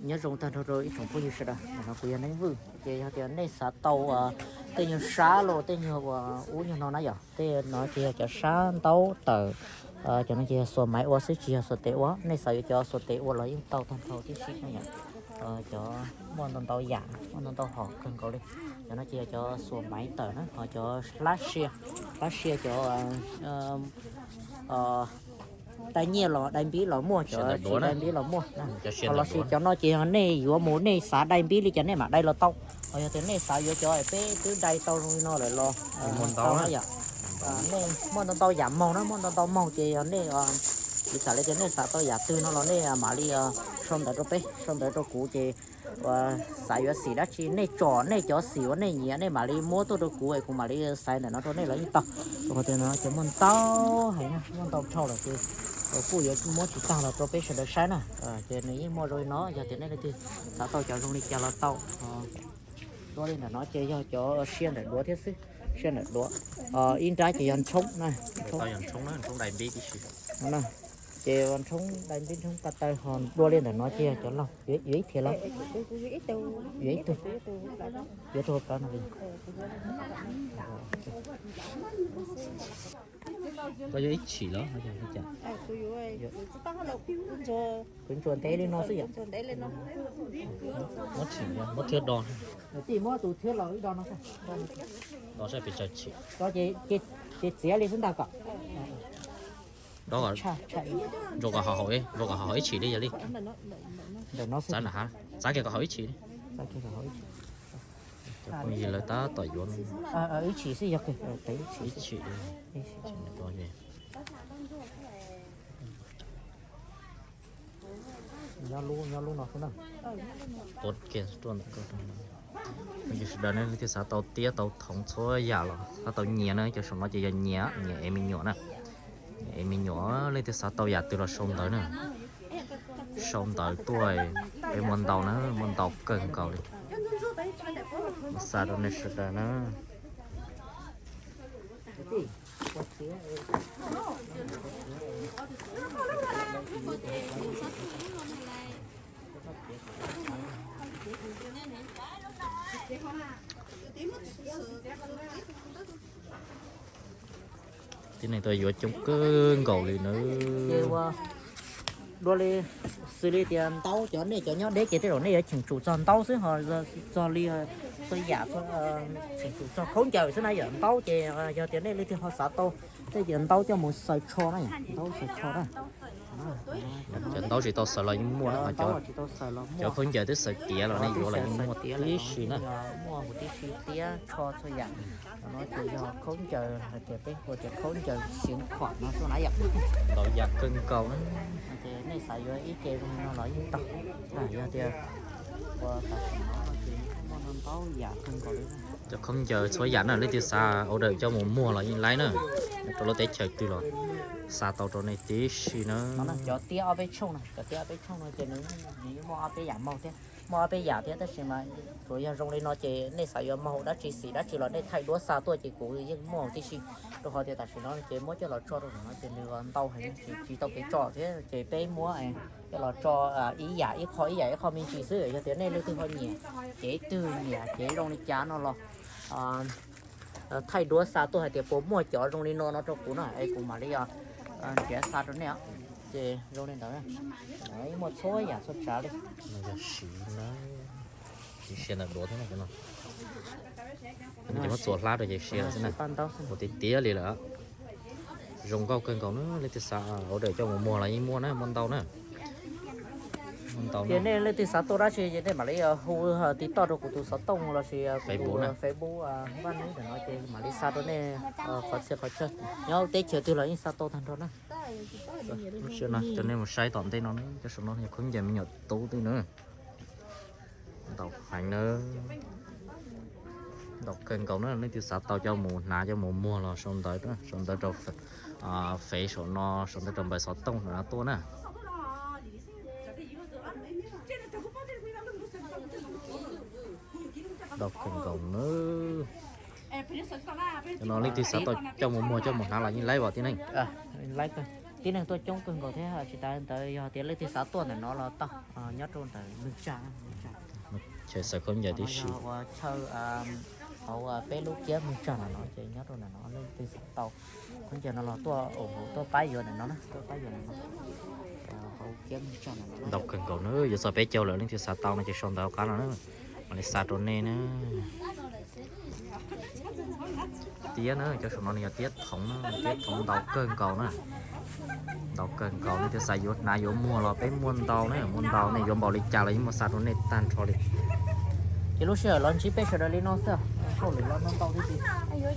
Nyob zoo tag nrho rau ib tsoom phooj ywg sawv daws, no kuv yog Neej Vwj. Ces yog tias nej xav tau tej nyuag sab los tej nyuag uas ub nyuag no na yom, tej no ces yog cov sab ntaub tawm, cov no ces yog xuas maiv ua xwb tsis yog xuas tes ua. Nej xav yuav cov xuas tes ua los yeej tau tag nrho tib si na yom. Cov muaj ntau ntau yam, muaj ntau ntau hom kawg nkaus li. Cov no ces yog cov xuas maiv tawm na, ho cov hlab sia, hlab sia cov dai nyiaj los dai npib los muaj, cov tsis dai npib los muaj. Ho los sis cov no ces yog nej yuav mus nej xav dai npib li cas nej mam dai los tau. Ho yog tias nej xav yuav cov peb twb dai tau zoo li no lawm los tau na yom. Nej muaj ntau ntau yam mog na, muaj ntau ntau mog ces yog nej, kuv xav li tias nej xav tau yam twg no los nej mam li sau ntawv rau peb, sau ntawv rau kuv ces uas xav yuav xim dab tsi nej tsom nej cov xim uas nej nyiam nej mam li muab tuaj rau kuv es kuv mam li xaiv ntawm no rau nej los yeej tau. Rau qhov tias no ces muaj ntau heev na, muaj ntau dhau lawm ces kuj yuav muab tsis tag los rau peb sawv daws saib na. Ces nws yeej muaj zoo li no, yog tias nej leej twg xav tau cov zoo li cas los tau. Dua li ntawm no ces yog cov sia ntawm duav thiab xwb, sia ntawm duav. Ib nrab ces yog ntshoob na, ntshoob, ces ntshoob dai npib ntshoob ka taw ho dua li ntawm no ces yog cov laug, yuav ib thiab los? Yuav ib tug, yuav tug hauv plawv no. Koj yuav ib tshim los? Kuv ntsuas ntev li no xwb yom. Muab tshim, muab thwb do. Tij muab tus thwb los ib do no. Do saib pes tsawg tshim. Ces txiav li xwb ntag kom. Do, zoo kom haum, zoo kom haum ib tshim li yog li. Txav nram hav, txav kiag kom haum ib tshim li. Cov phooj ywg lawv tab tom yuav ib tshim xwb yog ib tshim. Phooj ywg sawv daws nej leej twg xav tau tiab tau thoov txhua yam los xav tau nyias na, cov saum no ces yog nyias, nyias ev me nyuam na. Ev me nyuam, leej twg xav tau yam twg los sau ntawv na. Sau ntawv tuaj, peb muaj ntau na, muaj ntau kawg nkaus li. Xa rau nej sawv daws na. Tib neeg tuaj yuav coob kawg nkaus li na. Dua li, xws li tias ntaub, cov nej cov nyob deb ces tej zaum nej yuav cheem tsum txog ntaub xwb, ho txog li txhua yam, cheem tsum txog khaub ncaws xwb na yom. Ntaub ces yog tias nej leej twg ho xav tau tej ces ntaub coj mus xaws tsho na, ntaub xaws tsho na. Cov ntaub tsis tau xaws los yeej muaj, cov tsis tau xaws los muaj, cov khaub ncaws twb xaws tiav los nej yuav los yeej muaj tib si na. Muaj huv tib si tiab tsho txhua yam. Cov no ces yog khaub ncaws hais tias peb hu tias khaub ncaws xeev khuam no xwb na yom. Ntau yam kawg nkaus na. Ces nej xav yuav ib ce zoo li no los yeej tau. Yog tias ua tam sim no ces muaj ntau yam kawg nkaus li. Cov khaub ncaws txhua yam na, leej twg xav order coj mus muag los yeej laib na. Rau lub teb chaws twg los xa tau rau nej tib si na. Cov tiab ob peb tshooj no, cov tiab ob peb tshooj no ces nws yeej muaj ob peb yam maug thiab, muaj ob peb yam thiab tab sis mas tsuas yog zoo li no ces nej xav yuav maug dab tsi xim dab tsi los nej thaij duab xa tuaj ces kuv yeej muaj tib si. Rau qhov tias tam sim no ces muab coj los tso rau no ces nws ntau heev, tsis tau kev tso thiab ces peb muab coj los tso ib yam ib qho, ib yam ib qho me ntsis xwb. Yog tias nej leej twg ho nyiam, ces twg nyiam ces zoo li cas no los thaij duab xa tuaj hais tias puas muaj cov zoo li no no rau kuv na es kuv mam li nrhiav xa rau nej. Ces zoo li ntawd, muaj txhua yam txhua tsav li. Yog siv na, siv sia ntawm duav thiab no. Ces muab txuas hlab rau ces sia xwb na. Ua tiag tiag li lawm. Zoo nkauj kawg nkaus na, leej twg xav order coj mus muag los yeej muaj na, muaj ntau na. Ces nej leej twg xav tuaj dab tsi ces nej mam li hu tiv toj rau kuv tus xov tooj los sis kuv tus Facebook Vaj Neeb ntawm no ces mam li xa rau nej qhov txhia qhov chaw. Nyob teb chaws twg los yeej xa tau tag nrho na. Lub sij hawm no coj nej mus saib tom ntej no, cov saum no yog khaub ncaws me nyuam tub twb na. Ntau heev na, ntau kawg nkaus na, leej twg xav tau coj mus hnav coj mus muag los sau ntawv, sau ntawv rau fev saum no, sau ntawv rau npawb xov tooj saum no tuaj na. Ntau kawg nkaus na. Cov no leej twg xav tau coj mus muag coj mus hnav los yeej laib os tib neeg. Laib kawg. Tib neeg tuaj coob kawg nkaus thiab, tsis tas ntawd yog tias leej twg xav tuaj ntawm no los tau, nyob rau ntawm Mws Tsag, Mws Tsag. Chaw xaws khaub ncaws tib si. Ua chaw, hauv peb lub kiab Mws Tsag ntawm no ces nyob rau ntawm no, leej twg xav tau khaub ncaws no los tuaj, tuaj pab yuav ntawm no na, tuaj pab yuav ntawm no. Ntau kawg nkaus na, yuav txog peb caug lawm, leej twg xav tau no ces sau ntawv hauv qab no na, mam li xa rau nej na. Tiab na, cov saum no nws yog tiab thoov na, tiab thoov ntau kawg nkaus na. Ntau kawg nkaus, nej twg xav yuav hnav yuav muag los peb muaj ntau na, muaj ntau, nej yuav npaum li cas los yeej muaj xa rau nej tag nrho li. Ces lub sij hawm los ntsib peb sawv daws li no xwb, hauj lwm los ntau ntau thiab tiag.